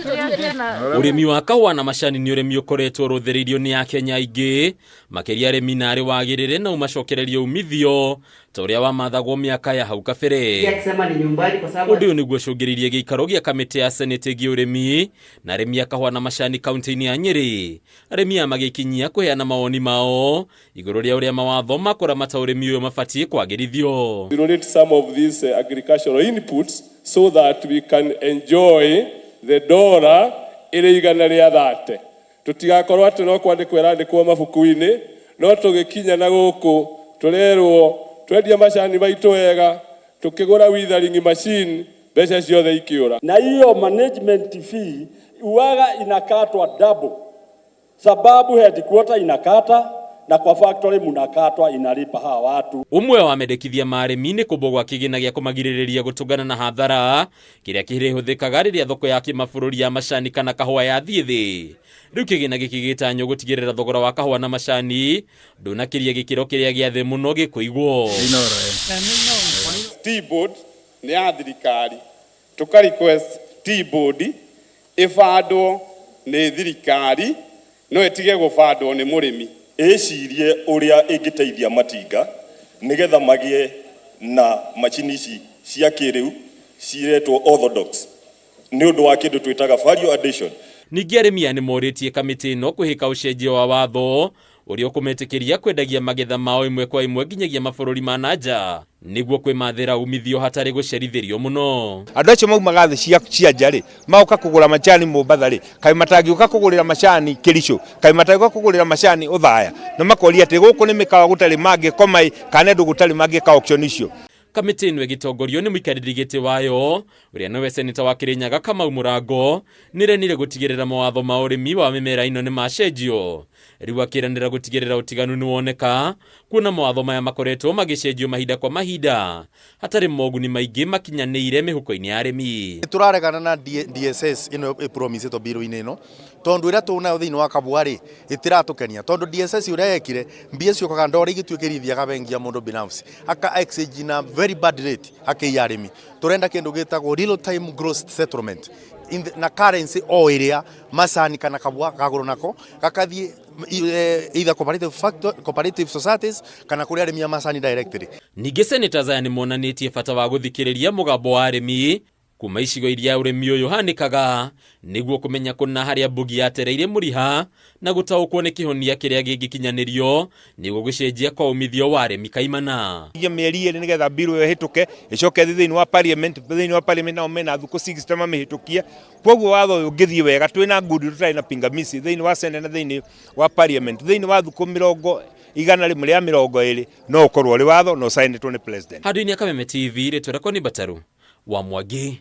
Ũrĩmi wa kahũa na macani nĩ ũrĩmi ũkoretwo ũrũthĩrĩirio nĩ Akenya aingĩ, makĩria arĩmi na arĩ wagĩrĩre na ũmacokererie umithio ta ũrĩa wamathagwo mĩaka ya hau kabere. Ũndũ ũyũ nĩguo ũcũngĩrĩirie gĩikaro gĩa kamĩtĩ ya Senate ĩgiĩ ũrĩmi na arĩmi a kahũa na macani kaunti-inĩ ya Nyĩrĩ, arĩmi aya magĩkinyia kũheana mawoni mao igũrũ rĩa ũrĩa mawatho ma kũramata ũrĩmi ũyũ mabatiĩ kwagĩrithio. We donate some of these agricultural inputs so that we can enjoy the dollar ĩrĩ 130. Tũtigakorwo atĩ no kwandĩkwo ĩrandĩkwo mabuku-inĩ, no tũgĩkinya na gũkũ tũrerwo twendia macani maitũ wega, tũkĩgũra withering machine, mbeca ciothe ikĩũra. Na hiyo management fee uwaga inakatwa double, sababu headquarter inakata na kwa factory munakatwa inalipa hawa watu. Ũmwe wa mendekithia ma arĩmi nĩ kũmbwo gwa kĩgĩna gĩa kũmagirĩrĩria gũtũngana na hathara kĩrĩa kĩrĩhũthĩkaga rĩrĩa thoko ya kĩmabũrũri ya macani kana kahũa yathiĩ thĩ. Rĩu kĩgĩna gĩkĩ gĩtanywo gũtigĩrĩra thogora wa kahũa na macani ndũnakĩria gĩkĩro kĩrĩa gĩa thĩ mũno gĩkũigwo. Tea board nĩ ya thirikari, tũka request tea board ĩbandwo nĩ thirikari no ĩtige gũbandwo nĩ mũrĩmi. Ĩcirie ũrĩa ĩngĩteithia matinga nĩgetha magĩe na macini ici cia kĩrĩu ciretwo orthodox nĩ ũndũ wa kĩndũ twĩtaga value addition. Ningĩ arĩmi aya nĩmorĩtie kamĩtĩ ĩno kwĩhĩka ũcenjia wa watho ũrĩa ũkũmetĩkĩria kwendagia magetha mao ĩmwe kwa ĩmwe nginyagia mabũrũri ma na nja nĩguo kwĩmathĩra umithio hatarĩ gũcerithĩrio mũno. Andũ acio maumaga thĩ cia cia nja rĩ, magoka kũgũra macani Mombatha rĩ, kaĩ matangĩũka kũgũrĩra macani Kericho, kaĩ matangĩũka kũgũrĩra macani Othaya, na makoria atĩ gũkũ nĩ mĩkawa gũtarĩ mangĩkoma ĩ, kana nĩ andũ gũtarĩ mangĩka auction icio. Kamĩtĩ ĩno ĩgĩtongorio nĩ mũikarĩri gĩtĩ wayo ũrĩa nĩwe seneta wa Kĩrĩnyaga Kamau Mũrango nĩrenire gũtigĩrĩra mawatho ma ũrĩmi wa mĩmera ĩno nĩmacenjio. Rĩu akĩranĩra gũtigĩrĩra ũtiganu nĩwoneka kuona mawatho maya makoretwo magĩcenjio mahinda kwa mahinda hatarĩ moguni maingĩ makinyanĩire mĩhuko-inĩ ya arĩmi. Tũraregana na DSS ĩno ĩpromisĩtwo bill-inĩ ĩno tondũ ĩrĩa tũnayo thĩinĩ wa kabua rĩ ĩtiratũkenia tondũ DSS ũrĩa yekire mbia ciũkaga ndora igĩtuĩka irithiaga bengi ya mũndũ binafsi aka exchange na very bad rate akĩiya arĩmi. Tũrenda kĩndũ gĩtagwo real time gross settlement in the, na currency o ĩrĩa macani kana kabua kagũrũ nako gakathiĩ either cooperative, factor, cooperative societies kana kũrĩ arĩmi a macani directly. Ningĩ senators aya nĩmonanĩtie bata wa gũthikĩrĩria mũgambo wa arĩmi kuma icigo iria ũrĩmi ũyũ ũhanĩkaga nĩguo kũmenya kũna harĩa mbugi yatereire mũriha na gũtaũkwo nĩ kĩhonia kĩrĩa gĩngĩkinyanĩrio nĩguo gũcenjia kwa umithio wa arĩmi kaimana. Mĩeri 2 nĩgetha bill ĩyo ĩhĩtũke ĩcoke ĩthiĩ thĩinĩ wa parliament, thĩinĩ wa parliament nao mena thukũ 60 mamĩhĩtũkie. Koguo watho ũyũ ũngĩthiĩ wega twĩna good tũtarĩ na pingamizi thĩinĩ wa Senate na thĩinĩ wa parliament thĩinĩ wa thukũ 120 no ũkorwo ũrĩ watho na ũcainĩtwo nĩ president. Handũ-inĩ ya Kameme TV, rĩtwa rĩakwa nĩ Mbataru wa Mwangi.